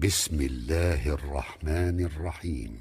بسم الله الرحمن الرحيم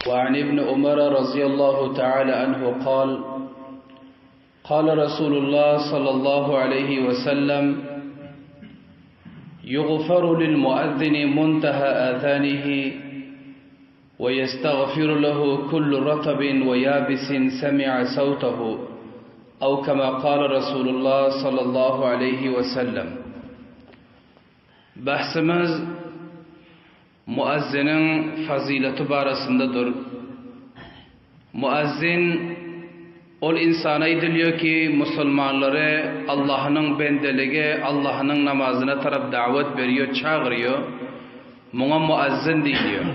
وعن ابن عمر رضي الله تعالى عنه قال قال رسول الله صلى الله عليه وسلم يغفر للمؤذن منتهى آذانه ويستغفر له كل رطب ويابس سمع صوته أو كما قال رسول الله صلى الله عليه وسلم Bahsimiz muazziniň fazileti barasyndadyr. Muazzin ol insana aýdylýar ki, musulmanlary Allahnyň bendeligi, Allahnyň namazyna tarap dawat berýär, çagyrýar. Muňa muazzin diýilýär.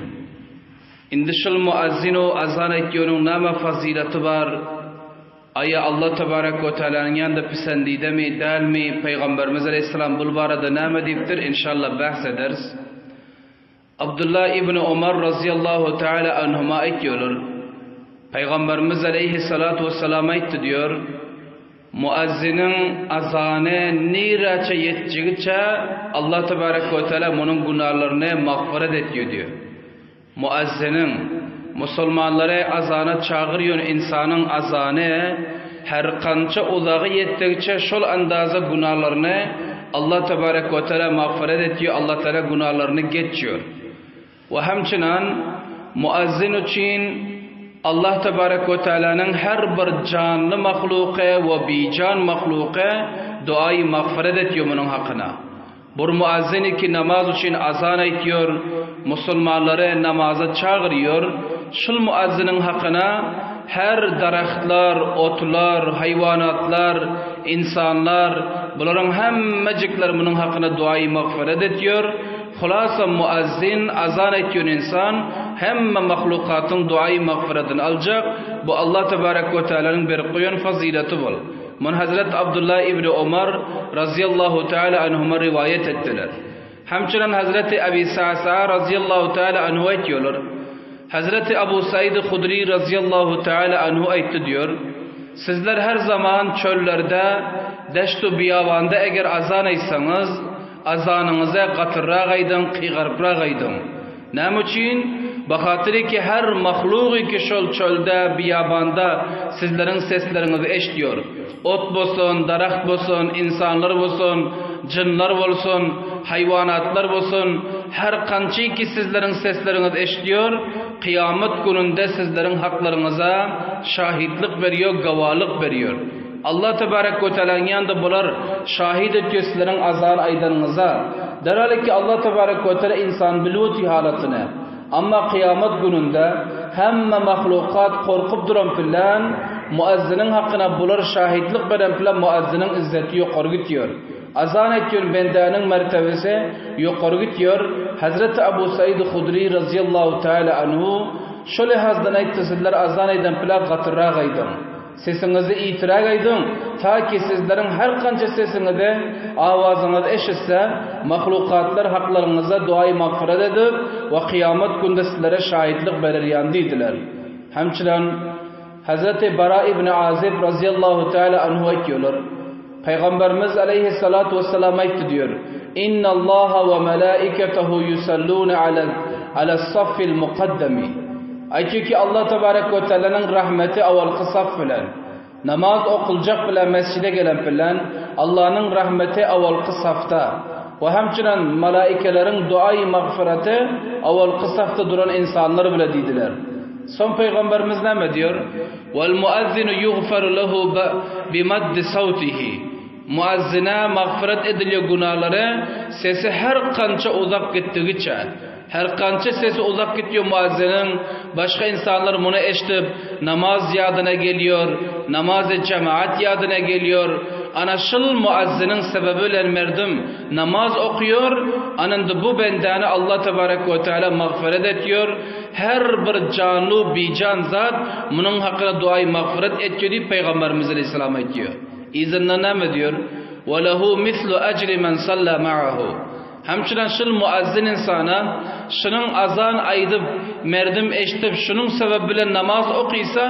Indi şul muazzin-u azan aýtýanyň näme fazileti bar? Aýa Allah tebarek we tealanyň ýanynda pisendidemi, dälmi, Pygamberimiz aleýhissalam bul barada näme diýipdir, inşallah bahs ederis. Abdullah ibn Omar razyýallahu teala anhuma aýtýarlar, Pygamberimiz aleýhissalatu wessalam aýtdy diýýär, Muazziniň azany niräçe ýetjigiçe Allah tebarek we teala munuň günalaryny magfyrat etýär diýýär. Muazziniň, musulmanlary azana çagyrýan ynsanyň azany her kança uzaga ýetdigiçe şol andaza günalaryny Allah tebarek we teala magfyret etýär, Allah teala günalaryny geçýär. We hemçinan muazzin üçin Allah tebarek we tealanyň her bir janly mahluky we bijan mahluky duaýy magfyret etýär munuň hakyna. Bir muazzin ki namaz üçin azan aýtýar, musulmanlary namaza çagyrýar, şul muazziniň hakyna her darahtlar, otlar, haýwanatlar, ynsanlar, bularyň hemmejikleri munuň hakyna duaýy magfyret etýär. Hulasa muazzin, azan aýtýan ynsan hemme mahlukatyň duaýy magfyretini aljak, bu Allah tebarek we tealanyň berip goýan fazileti bul. Muny Hazret Abdullah ibn Omar razyýallahu taala anhuma riwaýat etdiler. Hemçinin Hazreti Abi Sa'sa razyýallahu taala anhu aýtýarlar. Hazreti Abu Said Hudri razyýallahu taala anhu aýtdy diýär. Sizler her zaman çöllerde, deşt-u biýabanda eger azan aýtsaňyz, azanyňyzy gatyrak aýdyň, kygaryprak aýdyň. Näme üçin? Bahatyry ki her mahlugy ki şol çölde, biýabanda sizleriň sesleriňizi eşdýor. Ot bolsun, daraht bolsun, ynsanlar bolsun, jynlar bolsun, haýwanatlar bolsun, her kançy ki sizleriň sesleriňiz eşdýor, kyýamat gününde sizleriň haklaryňyza şahitlik berýor, gawalyk berýor. Allah tebarek we tealanyň ýanynda bular şahit etýär sizleriň azan aýdanyňyza. Derhal ki Allah tebarek we teala ynsan bilip otyr halatyny. Amma kyýamat gününde hemme mahlukat gorkup duran bilen muezziniň hakyna bular şahitlik beren bilen muezziniň izzeti ýokary gitýär. Azan etýän bendäniň mertebesi ýokary gitýär. Hazreti Abu Said Hudri razyýallahu teala anhu şo lihazdan aýtdy sizler azan aýdan bilen gatyrak aýdyň. Sesiňizi ýitiräk aýdyň, ta ki sizleriň her kança sesiňizi, awazyňyzy eşitse, mahlukatlar haklaryňyza duaýy magfyrat edip we kyýamat günde sizlere şahitlik berer ýan diýdiler. Hemçilen, Hezreti Bara ibn Azib razyýallahu teala anhu aýtýarlar, Pygamberimiz aleýhissalatu wessalam aýtdy diýer, Innallaha we melaiketehu ýusallune ala alas-saffil mukaddemi. Aýtýar ki, Allah tebarek we tealanyň rahmeti awalky saf bilen, namaz okuljak bilen mesjide gelen bilen Allanyň rahmeti awalky safda we hemçinen malaikeleriň duaýy magfyreti awalky safda duran ynsanlar bile diýdiler. Soň pygamberimiz näme diýer? Wal muazzinu ýugfaru lehu bi maddi sawtihi. Muazzine magfyrat edilýär günalary sesi her kança uzak gitdigiçe. Her kança sesi uzak gitýär muazziniň, başga ynsanlar muny eşidip namaz ýadyna gelýär, namazy jemaat ýadyna gelýär. Ana şul muazziniň sebebi bilen merdum namaz okýar, anynda bu bendäni Allah tebarek we teala magfyrat etýär. Her bir janlu bijan zat munuň hakyna duaýy magfyrat etýär diýip Pygamberimiz aleýhissalam aýtýar. Yzyndan näme diýär? Wa lehu mislu ajri men salla ma'ahu. Hemçinen şul muazzin ynsana şunuň azan aýdyp merdim eşdip şunuň sebep bilen namaz okysa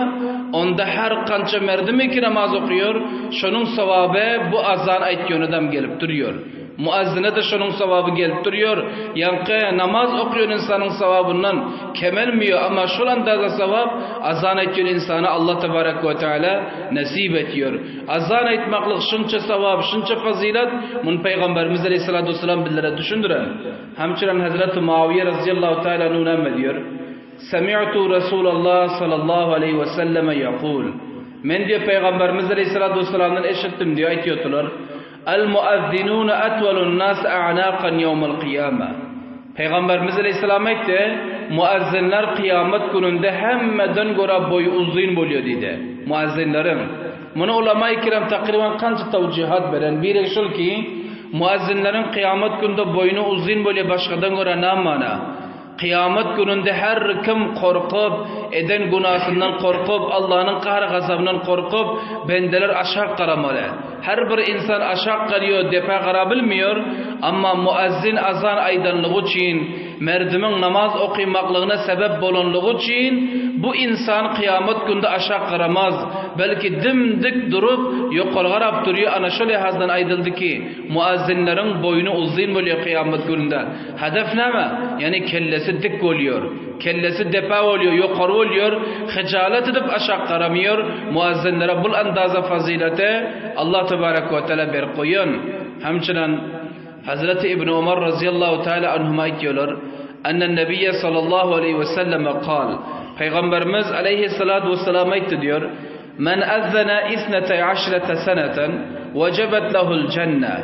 onda her kança merdimi ki namaz okýar şonuň sowaby bu azan aýtýanadam gelip durýar. Muazzine-de şonuň sogaby gelip durýar. Ýaňky namaz okaýan ynsanyň sogabyndan kemelmiýär, amma şol andaza sogap azan aýtýan ynsana Allah tebarek we teala nesip etýär. Azan aýtmaklyk şunça sogap, şunça fazylat, muny Pygamberimiz aleyhissalatu vesselam bizlere düşündiren. Hemçiren Hazreti Muawiýe razyýallahu teala anhu näme diýýär? Semi'tu Resulallah sallallahu aleýhi we selleme ýekul. Men diýýär Pygamberimiz aleyhissalatu vesselamdan eşitdim diýýär aýtýardylar. Al-muazzinune atwalun nas a'naqan ýewmel kyýama. Pygamberimiz aleýhissalam aýtdy, Muazzinler kyýamat gününde hemmeden görä boýy uzyn bolýar diýdi. Muazzinleriň. Muny ulama-i kiram takryban kança tawjihat beren. Biri şul ki, muazzinleriň kyýamat günde boýny uzyn bolýar başgadan görä namana. Kyýamat gününde her kim gorkup, eden günasyndan gorkup, Allanyň gahar-gazabyndan gorkup, bendeler aşak garamaly. Her bir ynsan aşak garýar, depä garabilmeýär, amma muezzin azan aýdanlygy üçin, merdimiň namaz okymaklygyna sebäp bolanlygy üçin, bu ynsan kyýamat günde aşak garamaz, belki dim-dik durup, ýokary garap durýar, ana şol ýahazdan aýdyldy ki, muezzinleriň boýny uzyn bolýar kyýamat gününde. Hedef näme? Ýagny kellesi dik bolýar. Kellesi depe bolýar, ýokary bolýar, hyjalat edip aşak garamaýar. Muazzinlere bul andaza fazileti Allah tebarek we teala berip goýan. Hemçinen Hazreti Ibn Omar razyýallahu teala anhuma aýtýarlar, Enne Nebiýe sallallahu aleýhi we selleme kal. Pygamberimiz aleýhissalatu wessalam aýtdy diýär, Men ezzene isnetey aşrete seneten wejebet lehul jenne.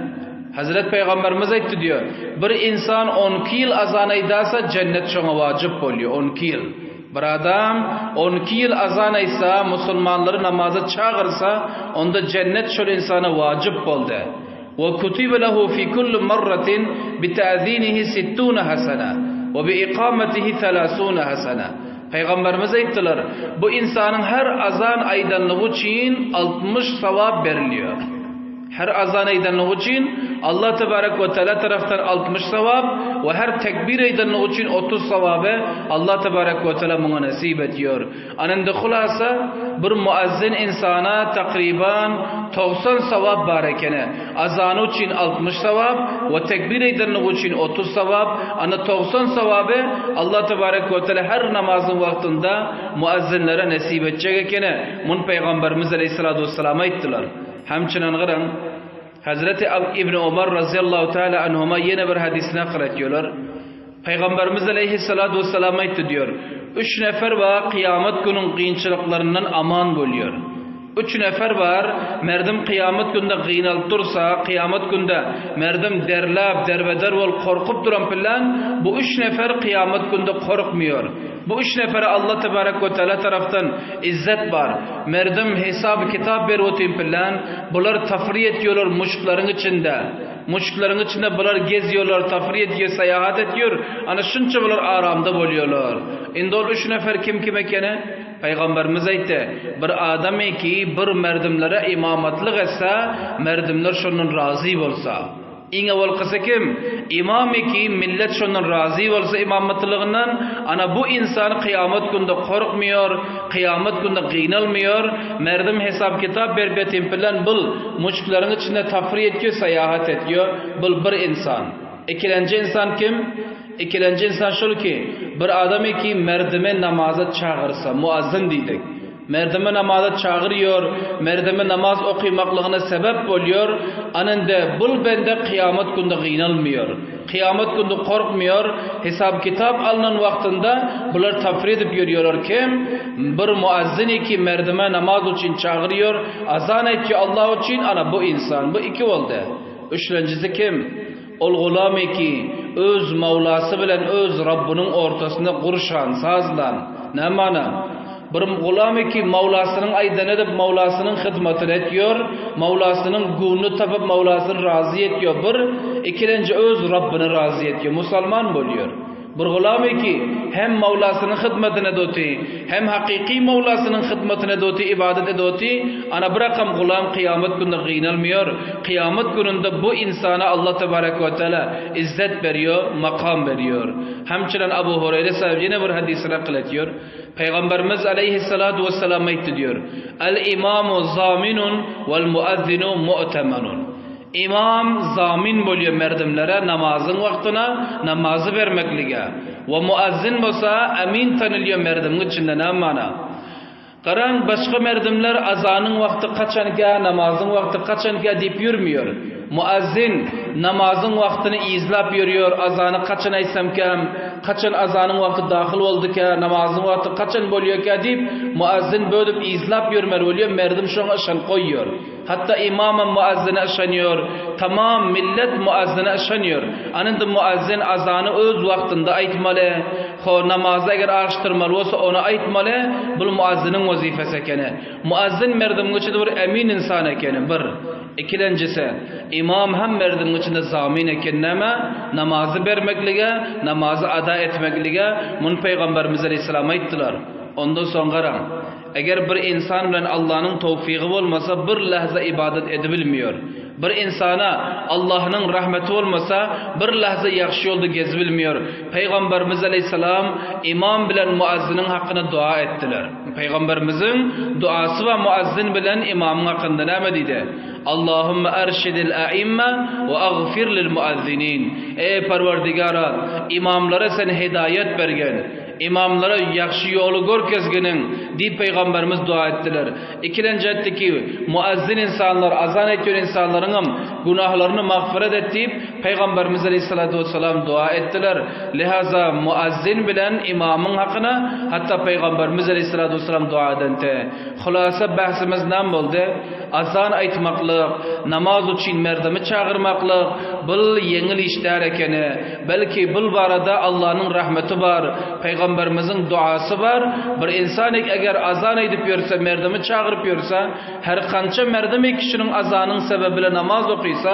Hezret Pygamberimiz aýtdy diýýär, bir insan onki ýyl azan aýdasa jennet şoňa wajyp bolýar, onki ýyl. Bir adam onki ýyl azan aýtsa, musulmanlary namaza çagyrsa, onda jennet şol insana wajyp boldy. We kutibe lehu fi kulli marratin bi ta'zinihi sittune hasana we bi ikametihi selasune hasana. Pygamberimiz aýtdylar, bu ynsanyň her azan aýdanlygy üçin 60 sogap berilýär. Her azan aýdanlygy üçin Allah tebarek we teala tarapdan 60 sogap we her tekbir aýdanlygy üçin 30 sogaby Allah tebarek we teala muňa nesip etýär. Ana indi hulasa bir muazzin insana takryban 90 sogap bar ekeni. Azany üçin 60 sogap we tekbir aýdanlygy üçin 30 sogap. Ana 90 sogaby Allah tebarek we teala her namazyň wagtynda muazzinlere nesip etjek ekeni. Muny Pygamberimiz aleyhissalatu vesselam aýtdylar. Hemçinen gyraň, Hazreti Ibn Omar razyýallahu taala anhuma ýene bir hadys nakyl etýärler. Pygamberimiz aleyhissalatu vesselam aýtdy diýär, Üç nefer bar kyýamat günüň kynçylyklaryndan aman bolýar. Üç nefer bar, merdim kyýamat günde gynalyp dursa, kyýamat günde merdim derläp, derbeder bolup korkup duran pilan, bu üç nefer kyýamat günde korkmaýar. Bu üç nefere Allah tebarek we teala tarapdan izzet bar. Merdim hesap kitap berip otyn pilan, bular tafri etýorlar muşklaryň içinde. Muşklaryň içinde bular gezýorlar, tafri etýor, saýahat etýor. Ana şunça bular aramda bolýorlar. Indi ol üç nefer kim kim ekeni? Pygamberimiz aýtdy, bir adamy ki bir merdimlere imamatlyk etse, merdimler şondan razy bolsa. Iň owalkysy kim? Imam ki, millet şondan razy bolsa imamatlygyndan, ana bu insan kyýamat günde korkmaýar, kyýamat günde gynalmaýar, merdim hesap-kitap berip ýatyn bilen bul muşklaryň içinde tafri etýär, saýahat etýär, bul bir insan. Ikilenji insan kim? Ikilenji insan şul ki, bir adam ki merdimi namaza çagyrsa, muazzin diýdik. Merdimi namaza çagyrýar, merdimi namaz okymaklygyna sebäp bolýar, anynda bul bende kyýamat günde gynalmaýar. Kyýamat günde korkmaýar, hesap-kitap alnan wagtynda bular tafri edip ýörýärler kim, bir muazzini ki merdime namaz üçin çagyrýar, azan aýtýar Allah üçin, ana bu insan, bu iki boldy. Üçlenjisi kim? Ol gulamy ki, öz Mawlasy bilen öz Rabbynyň ortasynda gurşan, sazlan. Näme mana? Bir gulamy ki, Mawlasynyň aýdanyny edip, Mawlasynyň hyzmatyny etýär, Mawlasynyň göwnüni tapyp, Mawlasyny razy etýär. Bir, ikilenji öz Rabbyny razy etýär, musalman bolýar. Bir gulamy ki, hem Mawlasynyň hyzmatyny edoti, hem hakyky Mawlasynyň hyzmatyny edoti, ybadat edoti, ana bir rakam gulam kyýamat gününde gynalmaýar. Kyýamat gününde bu ynsana Allah tebarek we teala izzet berýär, makam berýär. Hemçinen Abu Hureýre sahyp ýene bir hadysy nakyl etýär. Pygamberimiz aleýhissalatu wessalam aýtdy diýär, Al-imamu zaminun wal-muazzinu mu'temenun. Imam zamin bolýar merdimlere namazyň wagtyna namazy bermeklige. We muazzin bolsa amin tanylýar merdimiň içinde näme mana? Garaň başga merdimler azanyň wagty kaçanka, namazyň wagty kaçanka diýip ýürmüýär. Muazzin namazyň wagtyny yzlap ýörýär, azany kaçan aýtsamkam, kaçan azanyň wagty dahyl bolduka, namazyň wagty kaçan bolýarka diýip muazzin bölüp yzlap ýörmeli bolýar, merdim şoňa yşanyp goýýar. Hatda imamam muazzine yşanýar, tamam millet muazzine yşanýar. Ana indi muazzin azany öz wagtynda aýtmaly, ho namazy eger agyşdyrmaly bolsa ony aýtmaly, bul muazziniň wezipesi ekeni. Muazzin merdimiň içinde bir emin ynsan ekeni, bir. Ikilenjisi, imam hem merdimiň içinde zamin eken näme? Namazy bermeklige, namazy ada etmeklige, muny Pygamberimiz aleýhissalam aýtdylar. Ondan soň garaň. Eger bir ynsan bilen Allanyň towfygy bolmasa bir lahza ybadat edibilmiýor. Bir ynsana Allahnyň rahmeti bolmasa bir lahza ýagşy ýolda gezibilmiýor. Pygamberimiz aleýhissalam imam bilen muazziniň hakyna dua etdiler. Pygamberimiziň duasy bar muazzin bilen imamyň hakynda näme diýdi? Allahümme erşidil aimma we agfir lil muazzinin. Eý Perwerdigara imamlara sen hidaýat bergin. Ymamlara ýagşy ýoly görkezginiň, diýip pygamberimiz dua etdiler. Ikilenji aýtdy ki, muazzin ynsanlar, azan aýtýan ynsanlaryňam günahlaryny magfyrat et diýip, pygamberimiz aleýhissalatu wessalam dua etdiler. Lihaza muazzin bilen ymamyň hakyna hatda pygamberimiz aleýhissalatu wessalam dua edente. Hulasa bahsimiz näme boldy? Azan aýtmaklyk, namaz üçin merdimi çagyrmaklyk bul ýeňil iş däl ekeni. Belki bul barada Allanyň rahmeti bar, pygamberimiziň duasy bar. Bir insan eger azan aýdyp ýörse, merdimi çagyryp ýörse, her kança merdimi kişiniň azanyň sebebi bilen namaz okysa,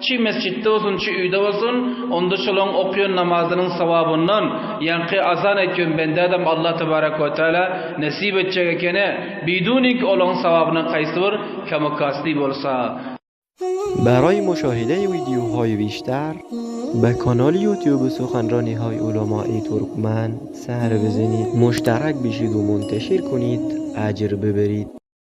çi mesjitde bolsun, çi öýde bolsun, onda şolaň okýan namazynyň sawabyndan ýaňky azan aýtýan bendädem Allah tebarek we teala nesip etjek ekeni, bidunik olaň sawabyndan kaýsy bir kemi-kasty bolsa. برای مشاهده ویدیوهای بیشتر به کانال یوتیوب سخنرانی های علمای ترکمن سر بزنید مشترک بشید و منتشر کنید اجر ببرید.